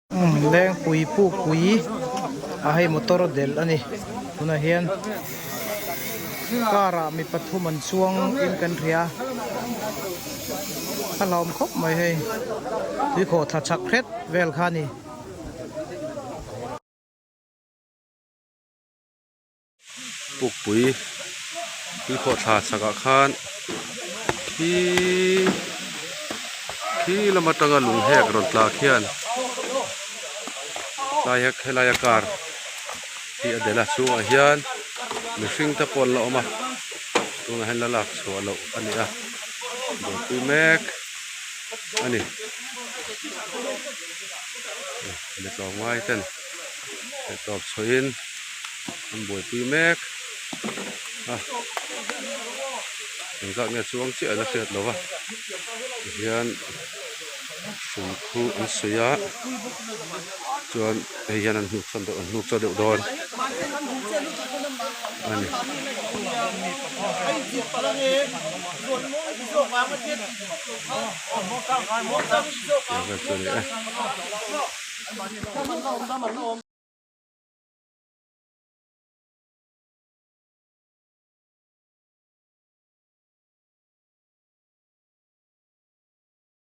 Lengpui pukpui a hei motor delh a ni tunah hian car ah mi pathum an chuang in kan hria a hlauhawm khawp mai hei tuikhawh thla chak hret vel kha a ni. Pukpui tuikhawh thla chhakah khan khi khi lam atanga lung hek rawn tla khian tlaia helaia car hi a delh a chhungah hian mihring te pawh an la awm a tunah hian la lak chhuah loh a ni a buaipui mek a ni mi tlawmngai ten tawp chhuahin an buaipui mek a engzat nge chuang chiah la hriat loh a tihian hrui khu an suih a chuan hei hian an hnuk sawn deuh an hnuk chaw deuh dawn a ni. Tiang vel chu a ni e.